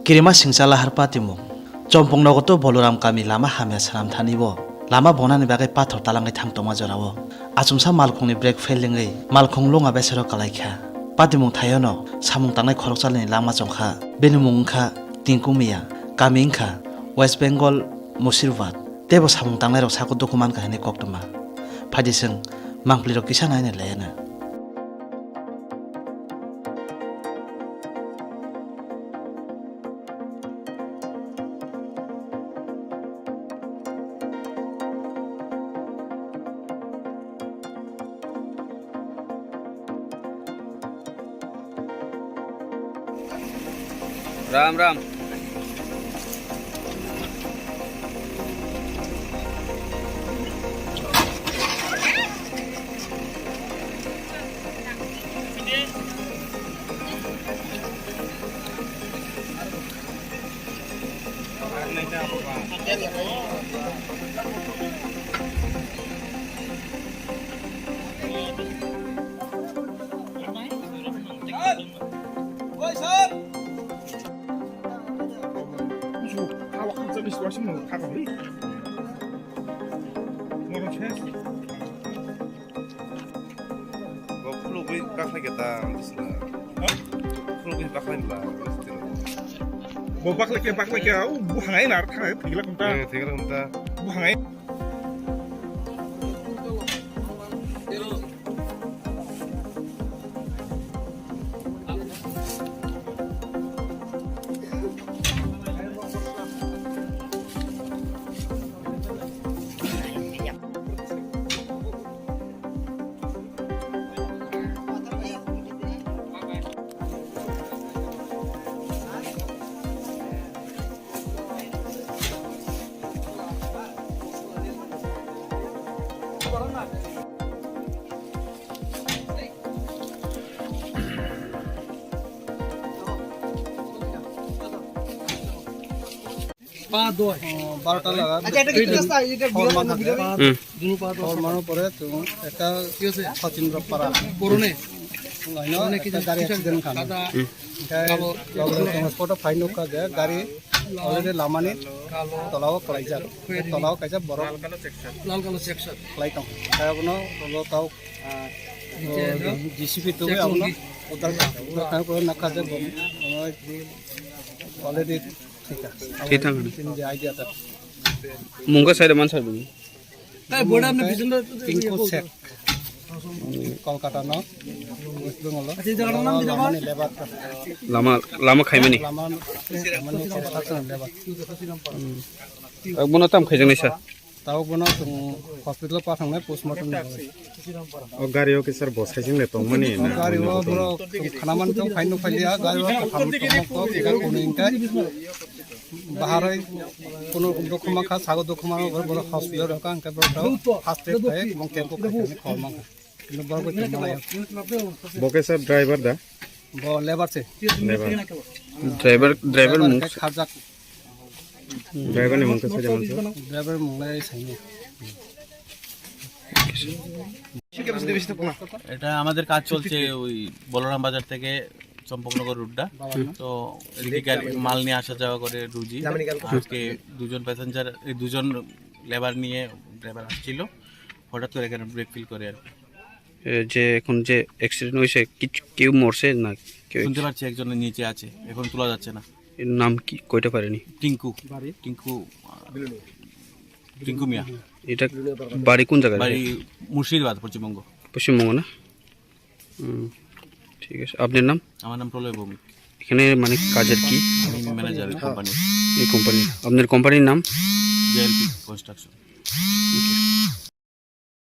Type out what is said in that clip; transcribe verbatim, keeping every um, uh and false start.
Kirima singcha lahar patimung. Chompong nogo to Boloram kami lama hamya swnam thani bo. Lama bonani bagwi pathor talangwi thang tongma jorao. Achomsa malkhungni brake fail wngwi malkhung lunga besero kalaikha. Patimung thaiono samung tangnai khoroksalni lama chongkha. Bini mung wngkha Tinku Miya, kami wngkha West Bengal, Murshirbad. Teibo samung tangnairok sako dukhu mankha hwnwi koktwma. Phaidi chwng mangpilirok kisa naina layana. Ram ram. Bo khulugwi bakhlai khe ta, ang bising na. Ha? Khulugwi bakhlai bla, ang bising na. Bo bakhlai khe, bakhlai khe, au, buhangai nar, thangai, thigla kumta. Eh, thigla kumta. Buhangai. পাঁচ দশ। ও, বারোটা লাগা। আচ্ছা, এটা কি ঠিক আছে? এটা বিয়ার না বিয়ার? হুম। দুনো পাঁচ দশ। ওর মনে পড়ে তো একটা কি আছে? সচিন্দ্র পাড়া। পুরনে। Line-o একটা গাড়ি accident খান। সাদা, হুম। Otai, কালো। Logo logo spot-o phai nukha je gari already lamani tolao kwlaijak. Tolao kaisa borok লাল কালো section। Khlai tong. Otai abono ulo tao, নিচে এসো। J C B twi abono উদ্ধার, উদ্ধার khlai nukha je bo, already thika. Thwi thang. Tini je idea ta. Mungkha side man side. এই বইটা আপনি পিছনটা Tinku Sek. Kolkata no, West Bengal. আচ্ছা, এই জায়গাটার নাম কি তোমার? Lamani lebar. Lama, lama khaimani. Lama, lamani construction lebar. Hmm. Abono tam khaijak nai sa? Tao bono chwng hospital-o pathangnai postmortem ni bagwi. O gari o kisa bo saising le tongmani na? O gari o borok khanaman tong phaino phailiya, gari o kaphang tongmo kok eka kunu hingkai. Baharoi kunu dukhu mankha, sago dukhu mano, borok hospital rokha, hingke borok first aid khai, bong tempo khai, khol mankha. Kunu borok bai tongma laiya. Bo kisa driver da? Bo lebar se. Lebar. Driver, driver mung. Kharjak. Driver ni mung kisa jaman se. Driver mung lai saini. এটা আমাদের কাজ চলছে ওই বলরাম বাজার থেকে চম্পকনগর রুটটা। তো এদিকে গাড়ি, মাল নিয়ে আসা যাওয়া করে রুজি। আজকে দুজন প্যাসেঞ্জার, এই দুজন লেবার নিয়ে ড্রাইভার আসছিল, হঠাৎ করে এখানে ব্রেক ফেল করে আর কি। এ, যে এখন যে অ্যাক্সিডেন্ট হয়েছে, কিছু কেউ মরছে না কেউ? শুনতে পাচ্ছি একজন নিচে আছে, এখন তোলা যাচ্ছে না। এর নাম কি? কইতে পারেনি। টিঙ্কু। টিঙ্কু, আহ, টিঙ্কু মিয়া। এটা বাড়ি কোন জায়গায়? বাড়ি মুর্শিদাবাদ, পশ্চিমবঙ্গ। পশ্চিমবঙ্গ না? হুম, ঠিক আছে। আপনার নাম? আমার নাম প্রলয় ভৌমিক। এখানে মানে কাজের কি? আমি ম্যানেজার এই কোম্পানি। এই কোম্পানি। আপনার কোম্পানির নাম? J L P construction.